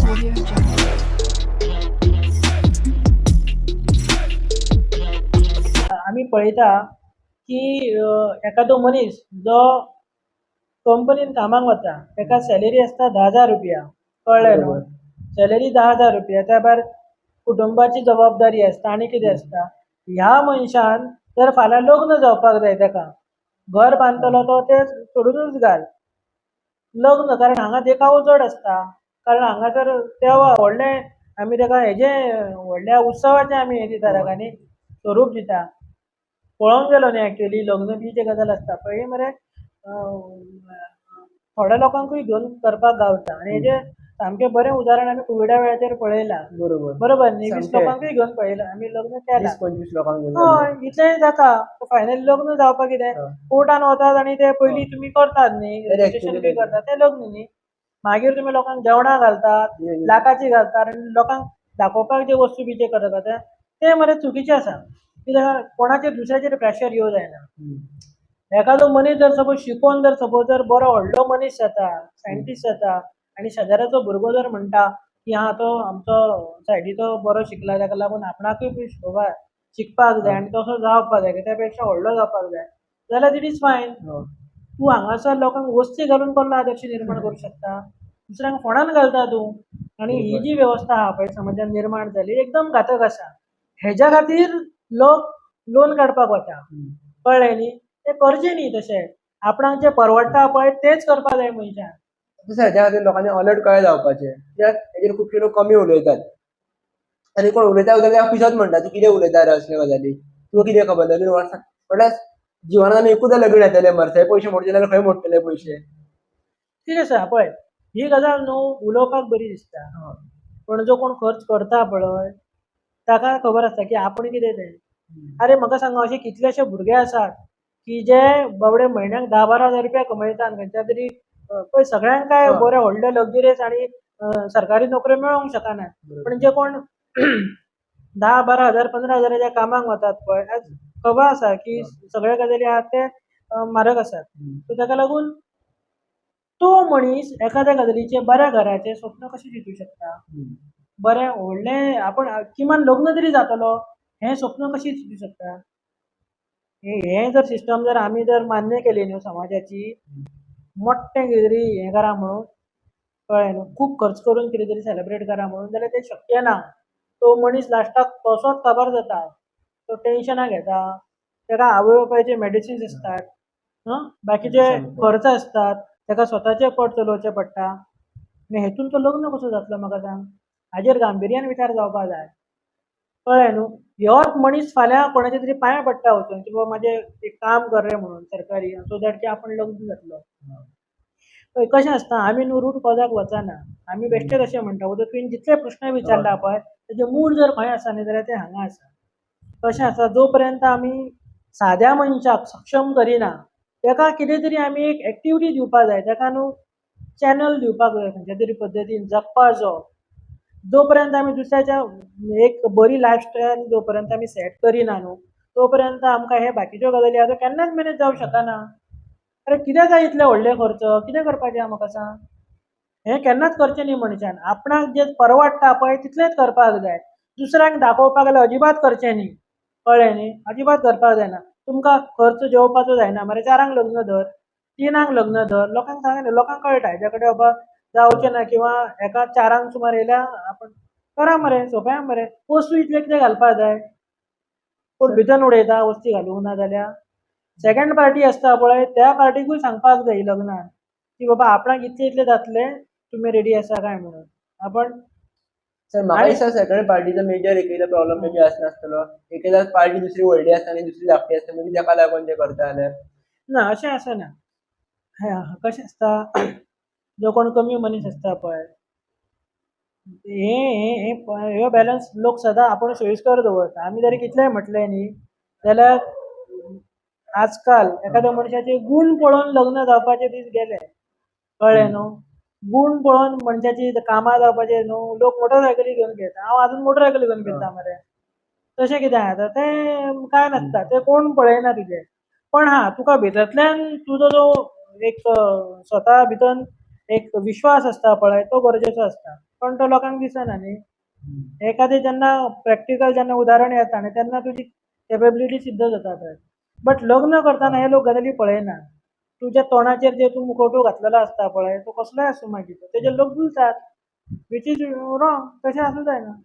Audio Jungle. आमी पळयता की एखादो मनीस जो कंपनीन कामाक वता, ताका सॅलरी आसता 10,000 रुपया, कळ्ळें न्हू? सॅलरी 10,000 रुपया, त्या भायर कुटुंबाची जबाबदारी आसता आनी कितें आसता. ह्या मनशान जर फाल्यां लग्न जावपाक जाय, ताका घर बांदतलो तो तें सोडुनूच घाल लग्न, कारण हांगा देखावो चड आसता. कारण हांगासर देवा व्हडलें आमी ताका हेजें व्हडल्या उत्सवाचें आमी हें दिता ताका न्ही, स्वरूप दिता. पळोवंक गेलो न्ही, एक्चुअली लग्न बी जें गजाल आसता पळय मरे, थोड्या लोकांकूय घेवन करपाक गावता आनी हेजें सामकें बरें उदाहरण आमी कोविडा वेळाचेर पळयलां. बरोबर न्ही? 20 लोकांकूय घेवन पळयलां आमी, लग्न केलां. 20-25 लोकांक घेवन. हय, इतलेंय जाता. फायनल लग्न जावपाक कितें कोर्टान वतात आनी ते पयलीं तुमी करतात न्ही, ते रजिस्ट्रेशन बी actually करतात, तें लग्न न्ही. मागीर तुमी लोकांक जेवणां घालतात, लाखाची घालतात आनी लोकांक दाखोवपाक जे वस्तू बी जे करतात ते मरे चुकीचें आसा. कित्याक, कोणाचेर दुसऱ्याचेर प्रेशर येवं जायना. एखादो मनीस जर सपोज शिकोवन जर सपोज जर बरो व्हडलो मनीस जाता, सायंटिस्ट जाता आनी शेजाऱ्याचो भुरगो जर म्हणटा की हा, तो आमचो सायडीचो बरो शिकला, ताका लागून आपणाकूय बी शिकपाक जाय आनी तसो जावपाक जाय, त्या पेक्षा व्हडलो जावपाक जाय, जाल्यार it is fine. तूं हांगासर लोकांक वस्ती घालून कसलो आदर्श निर्माण करूं शकता? दुसऱ्यांक फोंडान घालता तूं. आनी ही जी वेवस्था आहा पळय समाजान निर्माण जाली, एकदम घातक आसा. हेज्या खातीर लोक लोन काडपाक वता, कळ्ळें न्ही? तें करचें न्ही तशें. आपणाक जें परवडटा पळय तेंच करपाक जाय मनशान. तशें हेज्या खातीर लोकांनी अलर्ट कळ्ळे जावपाचें, कित्याक हेजेर खुबशे लोक कमी उलयतात आनी कोण उलयता उलयता ताका पिसोच म्हणटा, तूं कितें उलयता रे असले गजाली, तुका कितें खबर लगीन वर्सां म्हटल्यार जिवनान आमी एकूदा लगीन येतले मरे, थंय पयशे मोडचे जाल्यार खंय मोडटले पयशे? कितें आसा पळय, ही गजाल न्हू उलोवपाक बरी दिसता, पण जो कोण खर्च करता पळय ताका खबर आसता की आपूण कितें तें. आरे, म्हाका सांग, अशे कितलेशे भुरगे आसात की जे बाबडे म्हयन्याक 10-12 हजार रुपया कमयतात खंयच्या तरी, पळय, सगळ्यांक काय बरे व्हडले लक्झरियस आनी सरकारी नोकऱ्यो मेळोंक शकना, पण जे कोण 10-12 हजार, 15 हजाराच्या कामाक वतात पळय, आज खबर आसा की सगळे गजाली आहात ते म्हारग आसात. सो ताका लागून तो मनीस एखाद्या गजालीचे बऱ्या घराचें स्वप्न कशें चिंतू शकता? बरें व्हडलें आपण किमान लग्न तरी जातलो हें स्वप्न कशें चिंतू शकता? हें जर सिस्टम जर आमी जर मान्य केली न्हू समाजाची, मोठें कितें तरी हें करा म्हणून, कळ्ळें न्हू, खूब खर्च करून कितें तरी सेलेब्रेट करा म्हणून, जाल्यार तें शक्य ना. तो मनीस लास्टाक तसोच काबार जाता. तो टेंशनां घेता, ताका आवय बापायचे मेडिसिन्स आसतात, बाकीचे खर्च आसतात, ताका स्वताचे पोट चलोवचें पडटा आनी हेतून तो लग्न कसो जातलो, म्हाका सांग. हाजेर गांभिर्यान विचार जावपा जाय, कळ्ळें न्हू? होच मनीस फाल्यां कोणाच्या तरी पांयां पडटा वचून की बाबा, म्हाजें एक काम कर रे म्हणून सरकारी, सो that की आपूण लग्न जातलो. पळय कशें आसता, आमी न्हू रूट कॉजाक वचना, आमी बेश्टेच अशें म्हणटा. उदक तुवें जितले प्रस्न विचारला पळय, तेजें मूळ जर खंय आसा न्ही जाल्यार तें हांगा आसा. कशें आसा, जो पर्यंत आमी साद्या मनशाक सक्षम करिना, ताका कितें तरी आमी एक एक्टिविटी दिवपाक जाय, ताका न्हू चॅनल दिवपाक जाय खंयच्या तरी पद्दतीन जगपाचो. जो पर्यंत आमी दुसऱ्याच्या एक बरी लायफस्टायल जो पर्यंत आमी सेट करिना न्हू, तो पर्यंत आमकां हे बाकीच्यो गजाली आतां केन्नाच मॅनेज जावंक शकना. अरे, कित्याक जाय इतले व्हडले खर्च? कितें करपाचें आहा, म्हाका सांग. हें केन्नाच करचें न्ही मनशान. आपणाक जें परवडटा पळय तितलेंच करपाक जाय. दुसऱ्यांक दाखोवपाक जाल्यार अजिबात करचें न्ही, कळ्ळें न्ही? अजिबात करपाक जायना. तुमकां खर्च जेवपाचो जायना मरे, चारांक लग्न धर, तिनांक लग्न धर, लोकांक सांगना, लोकांक कळटा हेज्या कडेन बाबा जावचें ना किंवा एका चारांक सुमार येयल्या, आपण करा मरे, सोंपें आहा मरे. वस्तू इतले कितें घालपाक जाय? कोण भितर उडयता वस्ती घालूंक ना जाल्यार सेकंड पार्टी आसता पळय, त्या पार्टीकूय सांगपाक जाय लग्नान की बाबा, आपणाक इतले इतले जातले, तुमी रेडी आसा काय म्हणून आपण. सर, म्हाका दिसता सेकंड पार्टीचो मेजर एकदा प्रॉब्लम मे बी आसनासतलो. एकदा पार्टी दुसरी व्हडली आसता आनी दुसरी धाकटी आसता, मे बी ताका लागून ते करता जाल्यार. ना, अशें आसना. कशें आसता, जो कोण कमी मनीस आसता पळय, हे हे हे ह्यो बॅलन्स लोक सदां आपूण सोयीस्कर दवरता. आमी जरी कितलेंय म्हटलें न्ही जाल्यार आजकाल एखाद्या मनशाचे गूण पळोवन लग्न जावपाचे दीस गेले, कळ्ळें न्हू? गूण पळोवन मनशाची कामां जावपाचे न्हू. लोक मोटरसायकली घेवन फिरता, हांव आजून मोटरसायकली घेवन फिरता मरे. तशें कितें आहा आतां तें कांय नासता, तें कोण पळयना तुजें. पण हा, तुका भितरल्यान तुजो जो एक स्वता भितर एक विश्वास आसता पळय, तो गरजेचो आसता, पण तो लोकांक दिसना न्ही. एखादें जेन्ना प्रॅक्टिकल जेन्ना उदाहरण येता आनी तेन्ना तुजी केपेबिलिटी सिद्ध जाता पळय. बट लग्न करतना हे लोक गजाली पळयना. तुज्या तोंडाचेर जे तूं मुखवटो घातलेलो आसता पळय, तो कसलोय आसूं मागीर, तेजेर लोक भुलतात, which is wrong. तशें आसूं जायना.